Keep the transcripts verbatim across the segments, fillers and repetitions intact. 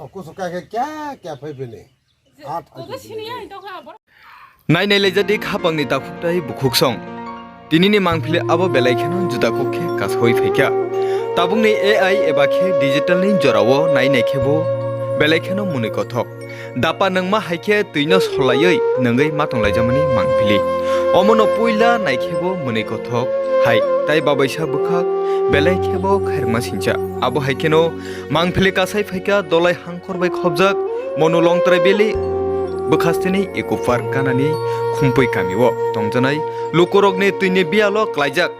O kusu kaya kaya phai bini. Nai nai laijadi khapangni takhuk tai bukhuk song. Tinini mangphili abo belai kheno juda kok khe kasawi phaikha. Tabukni A I eba khe digital ni jorao nai nai khe bo belai kheno mwnwi kothok. Dapa nwngma hai khe twino solaiwi nwngwi ma tonglaijamani mangphili. Omono puila nai khe bo mwnwi kothok hai tai babaisa bwkhak belai khe bo khairokma singcha. Abo hai kheno mangphili kasai phaikha dolai hang Khorbai khobjak Monu Longtrai Valley bwkhasteni Eco Park ganani Khumpui kamio tongjanai lukurokni twini biyalo klaijak.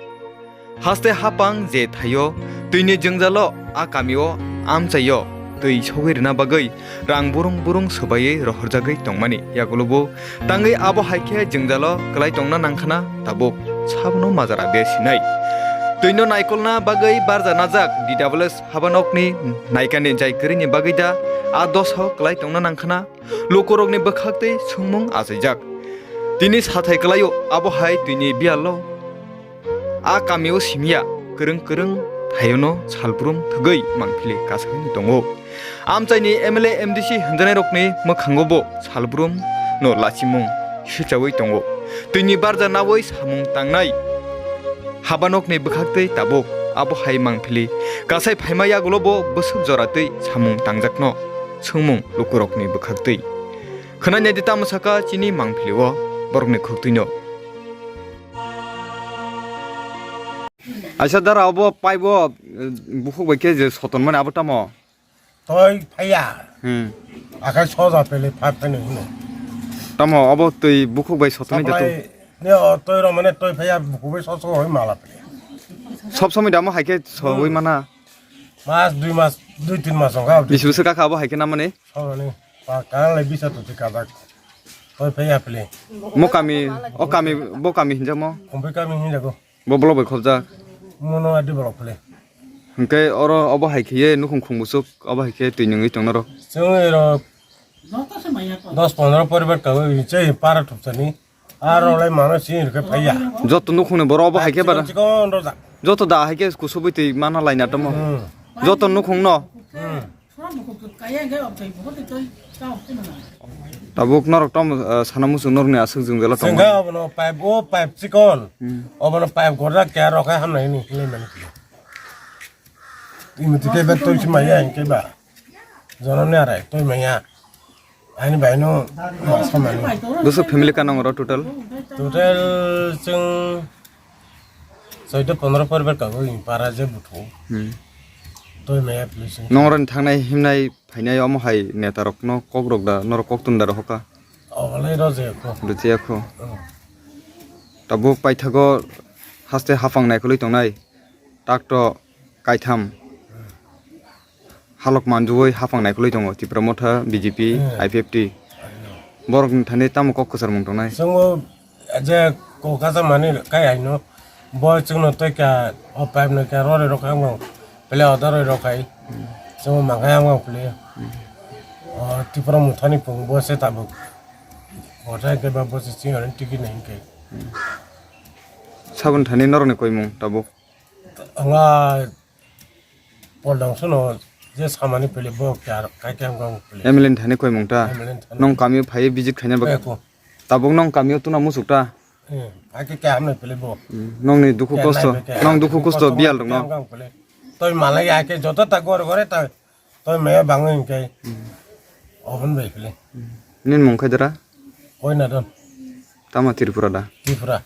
Haste hapang je thaio twini jwngjalo a kamio amchaio twi sogwi rwna bagwi rang burung burung swbaiwi rohorjagwi tongmani yagulobo tangwi abo hai khe jwngjalo klai tongna nangkhana tabuk sabono majara de sinai. Twino naikolna bagwi barja najak D W S Habanokni naikani jai kwrwini bagwi da a doso kwlai tongna nangkhana lukurokni bwkhaktwi swngmung achaijak. Tini sathai kwlaio abo hai twini biyalo a kamio simiya kwrwng kwrwng thaiono salbrum thwgwi mangphili kasagwi tongo. Amchaini M L A M D C hwnjanairokni mwkhango bo salbrum no lachimung sichawi tongo. Twini barja nawi samung tangnai habanokni bwkhaktwi tabuk abo hai mangphili kasai phaima yagulo bo bwswk joratwi samung tangjakno swngmung lukurokni bwkhaktwi. Khwnai naidi tamo saka chini mangphili o borokni khuktwino. Aisa dara obo paibo, eh, bukhuk bai khe je sotonmani abo tamo? Toi phaiya. Hmm. Akai soja pele phai phai nung hino. Tamo obo twi bukhuk bai sotonwi da tu? Saplai ne o toi rok mane toi phaiya bukhuk bai soso hoi mala pele. Sob somoi damo hai khe sogwi mana? Mas dui mas, dui tin mas wngkha. Bisi bwswk kakha abo hai khe namani? Sogani. Pa kanalai bisa tu ti kajak. Toi phaiya pele. Mo kami, o kami, bo kami hinjamo? Khumpui kami hinjago. Bo block bai khobjak. Mono adi block phle. Hwnkhe oro obo hai khiye nukhung khung bwswk obo hai khe twi nungwi tong norok. Chwng ero dos pondro poribar kago, chai para thupsani. Aro lai mano sini rwkhe phaiya. Joto nukhungni borok obo hai khe bara. Chikon chikon rojak. Joto da hai khe kusubui twi mana laina tamo. Hmm. Joto nukhungno. Hmm. Tabuk norok tamo, eh, sana muchung norokni aswk jwngjalo tongma. Chwngkha obono pipe, o pipe chikon. Hmm. Obono pipe gorjak keha rok hai hamnai hwnwi hinwi mani. Imwtwi khe ba twi se maya hinkhe ba. Jonomni arai twi maya. Ani baino ma samani. Bwswk family kanang oro total? Total chwng Soido pondro poribar kago in para je buthu. Hmm. Toi maya police. Nongrani thangnai himnai phainai omo hai neta rokno kok rok da norok kok tun da rohorka. Obolai rojak kho. Rwchaya kho. Oh. Tabuk paithago haste hafang naikolwi tongnai. Takto kaitham. Halok manjui hafang naikolwi tongo Tipra Motha, B J P, hmm. I P F T. Borokni thani tamo kok kwcharmung tongnai? Chwngbo je kok kacha mani kai haino bo chwngno tei kha o pipe no kha rori rok hamkang pele oda roi rok hai. Chwngbo mankhai hamkang pele. O Tipra Mothani pung bo se tabuk. Bothai khe ba bo se chini ticket nai hinkhe. Saboni thani norokni koimung tabuk? Anga Pol dangsono je samani pele bo kya kai kya gong pele. M L A ni thani koimung ta? M L A ni thani. Nong kamio phaiwi visit khaina bagwi. Eko. Tabuk nong kamio tuna musuk ta? Eh, phai khe kya hamnai pele bo. Hmm, nongni dukhu kosto, nong dukhu kosto biyal rok no. Toi malai ya khe joto ta gore gore ta toi maya bangwi hinkhe. Hmm. Obon bai pele. Hmm. Nini mung khe dara? Koi na don. Tama Tripura da? Tripura.